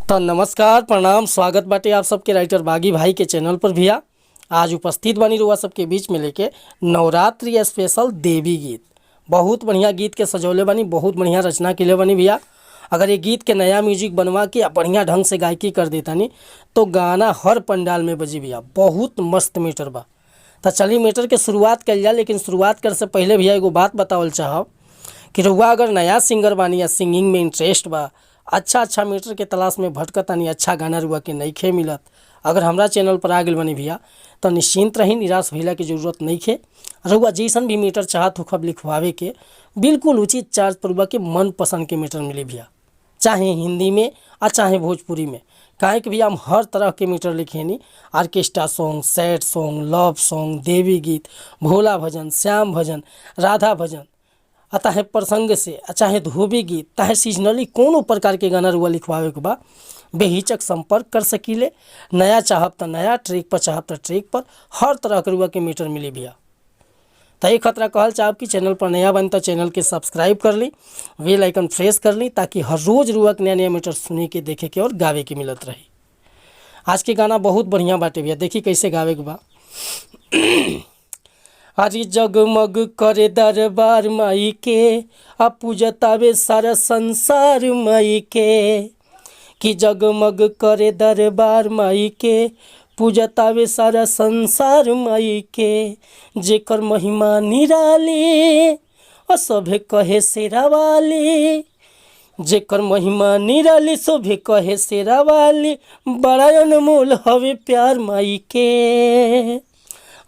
तो नमस्कार, प्रणाम, स्वागत बाटे आप सबके राइटर बागी भाई के चैनल पर भैया। आज उपस्थित बनी रुआ सबके बीच में लेके नवरात्रि स्पेशल देवी गीत। बहुत बढ़िया गीत के सजौले बानी, बहुत बढ़िया रचना के बानी भैया। अगर ये गीत के नया म्यूजिक बनवा के आ बढ़िया ढंग से गायकी कर देतानी तो गाना हर पंडाल में बजी भैया। बहुत मस्त मीटर बा। तो चलिए मीटर के शुरुआत कल जाए, लेकिन शुरुआत करे से पहले भैया एगो बात बतावल चाहब कि रउआ अगर नया सिंगर बानी या सिंगिंग में इंटरेस्ट बा, अच्छा अच्छा मीटर के तलाश में भटकतानी, अच्छा गाना रुआ के नइखे मिलत, अगर हमरा चैनल पर आ गेल बानी भैया तो निश्चिंत रही, निराश भइला के जरूरत नइखे। रउआ जैसन भी मीटर चाहत होखब लिखवावे के, बिल्कुल उचित चार्ज पर रुआ के मन पसंद के मीटर मिली भैया, चाहे हिंदी में आ चाहे भोजपुरी में। काहे कि भैया हम हर तरह के मीटर लिखेनी, orchestra song, sad song, love song, देवी गीत, भोला भजन, श्याम भजन, राधा भजन, आ चाहे प्रसंग से, आ चाहे धोबी गीत, चाहे सीजनली कोनो प्रकार के गाना रुआ लिखवावे के बा, बेहिचक संपर्क कर सकीले। नया चाहब त नया, ट्रैक पर चाहब त ट्रैक पर, हर तरह के रुआ के मीटर मिली भैया। त ई खतरा कहल चाहब कि चैनल पर नया बन त चैनल के सब्सक्राइब कर ली, बेल आइकन प्रेस कर ली, ताकि हर रोज रुआ के नया नया मीटर सुने के, देखे के और गावे के मिलत रही। आज के गाना बहुत बढ़िया बाटे भैया, देखी कैसे गावे के बा। अरे जगमग करे दरबार माई के, आ पूजतावे सारा संसार माई के। कि जगमग करे दरबार माई के, पूजतावे सारा संसार माई के। जेकर महिमा निराली और सभे कहे शेरावाली, जेकर महिमा निराली सभे कहे शेरावाली, बड़ा अनमोल हवे प्यार माई के।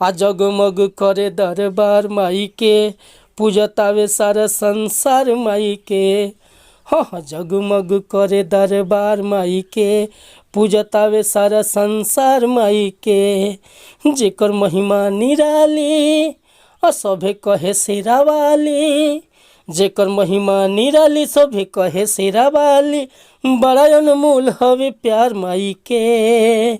आ जगमग करे दरबार माई के, पूजतावे सारा संसार माई के। हाँ हाँ, जगमग करे दरबार माई के, पूजतावे सारा संसार माई के। जेकर महिमा निराली आ सभे कहे शेरावाली, जेकर महिमा निराली सभे कहे शेरावाली, बड़ा अनमोल हवे प्यार माई के।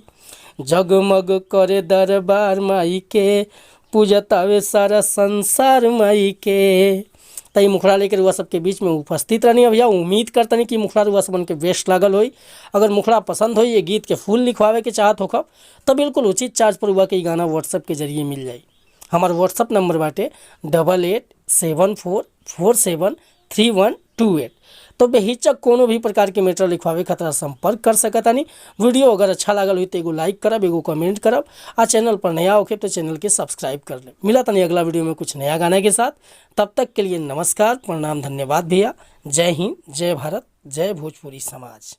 जगमग करे दरबार माई के, पूजतावे सारा संसार माई के। त ई मुखड़ा लेकर रुआ सबके बीच में उपस्थित रहनी भैया। उम्मीद करतनी कि मुखड़ा रुआ सबन के बेस्ट लागल होई। अगर मुखड़ा पसंद होई, ये गीत के फुल लिखवावे के चाहत होखब तो बिल्कुल उचित चार्ज पर रुआ के ई गाना व्हाट्सएप के जरिए मिल जाई। हमार व्हाट्सअप नंबर बाटे 8874473128। तो बेहिचक कोनो भी प्रकार के मैटर लिखवावे खतरा संपर्क कर सकतानी। वीडियो अगर अच्छा लागल होई तो एगो लाइक करब, एगो कमेंट करब, आ चैनल पर नया होखे तो चैनल के सब्सक्राइब कर ले। मिला तनी अगला वीडियो में कुछ नया गाना के साथ, तब तक के लिए नमस्कार, प्रणाम, धन्यवाद भैया। जय हिंद, जय भारत, जय भोजपुरी समाज।